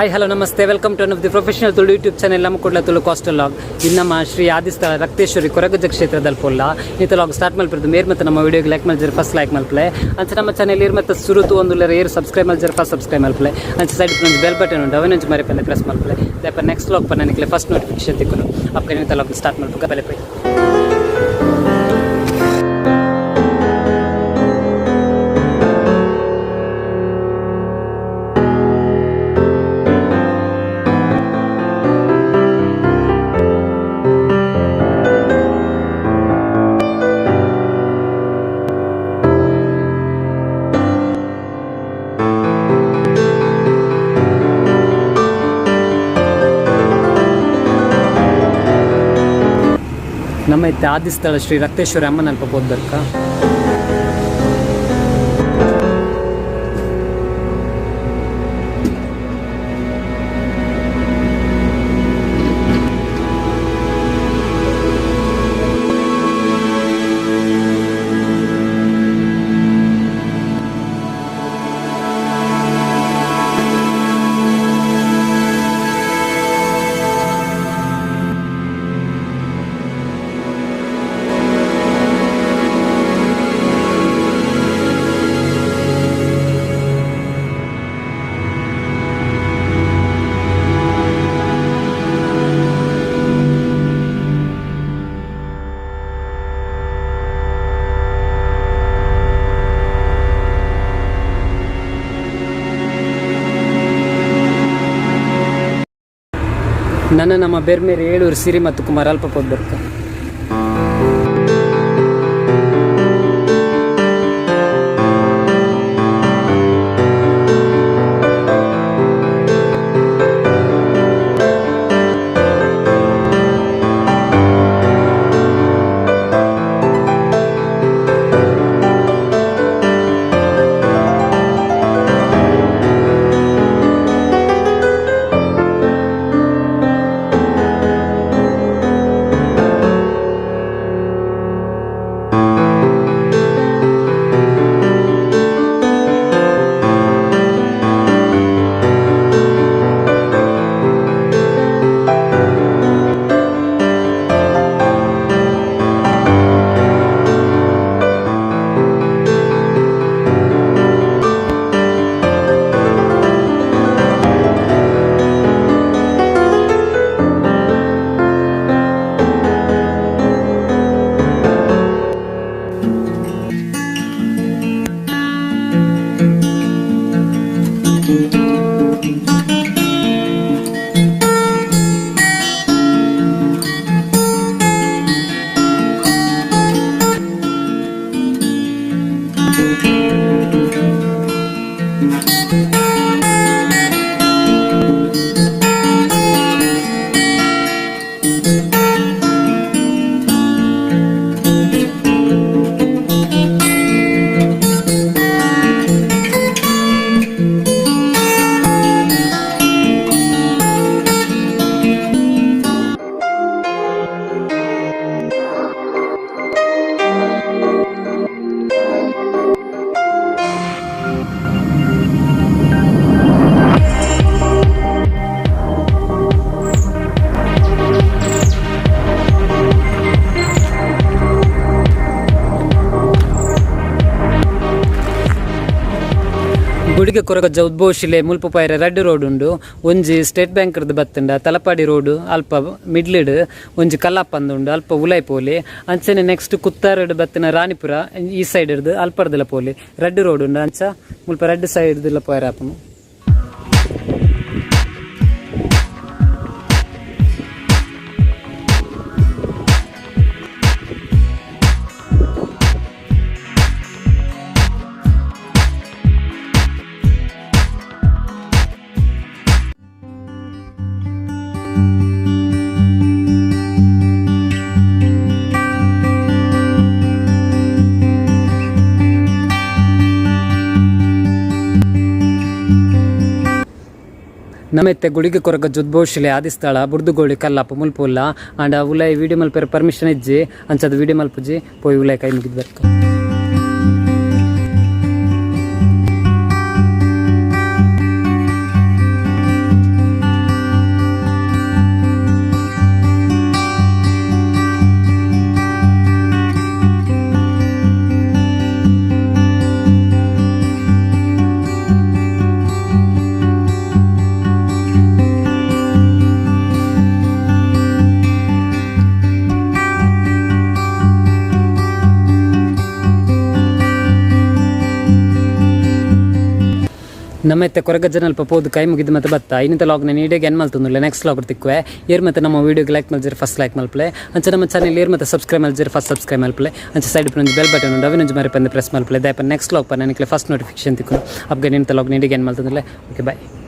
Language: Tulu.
Hi hello namaste, welcome to one of the professional Tulu YouTube channel ನಮ್ಮ ಕುಡ್ಲ ತುಳು ಕೋಸ್ಟಲ್ ಲಾಗ್. ಇನ್ನು ನಮ್ಮ ಶ್ರೀ ಆದಿಸ್ಥಳ ರಕ್ತೇಶ್ವರಿ ಕೊರಗಜ್ಜ ಕ್ಷೇತ್ರದಲ್ಲಿ ಪೊಲ್ಲ ಈ ಲಾಗ್ ಸ್ಟಾರ್ಟ್ ಮಲ್ಪಿರೋದು. ಮೇರ್ ಮತ್ತು ನಮ್ಮ ವಿಡಿಯೋಗೆ ಲೈಕ್ ಮಲ್ಜರ್ ಫಸ್ಟ್ ಲೈಕ್ ಮಲ್ಪಲೆ. ಅಂಚ ನಮ್ಮ ಚಾನೆಲ್ ಇರ್ ಮತ್ತು ಸುರುತು ಒಂದು ಏರು ಸಬ್ಸ್ಕ್ರೈಬ್ ಮಲ್ಜರ್ ಫಸ್ಟ್ ಸಬ್ಸ್ಕ್ರೈಬ್ ಮಲ್ಪಲೆ. ಅಂಚ ಸೈಡ್ ಒಂದು ಬೆಲ್ ಬಟನ್ ಉಂಟು, ಅವನಂಚು ಮರಿಪಂದೆ ಪ್ರೆಸ್ ಮಲ್ಪಲೆ. ದಯಪ ನೆಕ್ಸ್ಟ್ ಲಾಗ್ ಪನ್ನ ನಿಕ್ಲೆ ಫಸ್ಟ್ ನೋಟಿಫಿಕೇಶನ್ ತಿಕ್ಕುನು. ಅಪ್ಪ ಲಾಗ್ ಸ್ಟಾರ್ಟ್ ಮಲ್ಪ ಬಲೆ ಪೈ. ನಮ್ಮ ಇತ್ತೆ ಆದಿಸ್ಥಳ ಶ್ರೀ ರಕ್ತೇಶ್ವರಿ ಅಮ್ಮನಲ್ಪ ಪೋದ್ಬರ್ಕ. ನನ್ನ ನಮ್ಮ ಬೆರ್ಮೇರಿ ಏಳೂರು ಸಿರಿ ಮತ್ತು ಕುಮಾರ್ ಅಲ್ಪ ಪೋದ್ಬರ್ಕ. ಗುಡಿಗೆ ಕೊರಗಜ್ಜ ಉದ್ಭವ ಶಿಲೆ ಮುಲ್ಪ ಪೈರೆ ರಡ್ಡ್ ರೋಡ್ ಉಂಡು. ಒಂಜಿ ಸ್ಟೇಟ್ ಬ್ಯಾಂಕ್ ರ್ದ್ ಬತ್ತುಂಡ ತಲಪಾಡಿ ರೋಡ್, ಅಲ್ಪ ಮಿಡ್ಲಿಡ್ ಒಂಜಿ ಕಲ್ಲಪ್ಪಂದು ಉಂಡು, ಅಲ್ಪ ಉಲೈ ಪೋಲಿ. ಅಂಚನೆ ನೆಕ್ಸ್ಟ್ ಕುತ್ತಾರಡ್ ಬತ್ತಿನ ರಾಣಿಪುರ ಈ ಸೈಡ್ ಇರ್ದು ಅಲ್ಪರ್ದಲ ಪೋಲಿ. ರಡ್ಡ್ ರೋಡ್ ಉಂಡು. ಅಂಚ ಮುಲ್ಪ ರಡ್ಡ್ ಸೈಡ್ ದುಲ ಪೋಯೆರೆ ಆಪುಂಡು. ನಮ್ಮೆತ್ತೆ ಗುಡಿಗೆ ಕೊರಗ ಉದ್ಭವ ಆದಿಸ್ಥಳ ಬುರ್ದುಗೋಳಿ ಕಲ್ಲಪ್ಪ ಮುಲ್ಪುಲ್ಲ. ಅಂಡ ಉಲೈ ವಿಡಿಯೋ ಮಲ್ಪೆರೆ ಪರ್ಮಿಷನ್ ಇಜ್ಜಿ, ಅಂಚದ ವಿಡಿಯೋ ಮಲ್ಪುಜಿ. ಪೋಯಿ ಉಲೈ ಕೈ ಮುಗಿದ್ ಬರ್ಕ. ನಮ್ಮ ಇತ್ತೆ ಕೊರಗಜ್ಜನಲ್ಪ ಪೋದು ಕೈ ಮುಗಿದು ಮತ್ತೆ ಬತ್ತ. ಇನ್ನಿತ ಲಾಗ್ ನಾನು ಇಡೀ ಎಂಡ್ ಮಲ್ತೊಂದುಲ್ಲೆ. ನೆಕ್ಸ್ಟ್ ಲಾಗ್ ತಿಕ್ಕುವೆ. ಏರ್ ಮತ್ತೆ ನಮ್ಮ ವೀಡಿಯೋಗೆ ಲೈಕ್ ಮಲ್ಜರ್, ಫಸ್ಟ್ ಲೈಕ್ ಮಲ್ಪಲೆ. ಅಂಚ ನಮ್ಮ ಚಾನೆಲ್ ಏರ್ ಮತ್ತೆ ಸಬ್ಸ್ಕ್ರೈಬ್ ಮಲ್ಜರ್, ಫಸ್ಟ್ ಸಬ್ಸ್ಕ್ರೈಬ್ ಮಲ್ಪಲೆ. ಅಂಚ ಸೈಡ್ ಒಂಜಿ ಬೆಲ್ ಬಟನ್ ಉಂಡು, ಅವಿನೊಂಜಿ ಮರಿಪಂದೆ ಪ್ರೆಸ್ ಮಲ್ಪಲೆ. ದಯಪ ನೆಕ್ಸ್ಟ್ ಲಾಗ್ ಪನ್ನ ನಿಕ್ಲೆ ಫಸ್ಟ್ ನೋಟಿಫಿಕೇಶನ್ ತಿಕ್ಕುನು. ಅಪ್ಗೆ ನಿಂತ ಲಾಗ್ ನೀಡಿಗೆ ಎಂಡ್ ಮಲ್ತೊಂದುಲ್ಲೆ. Okay, bye.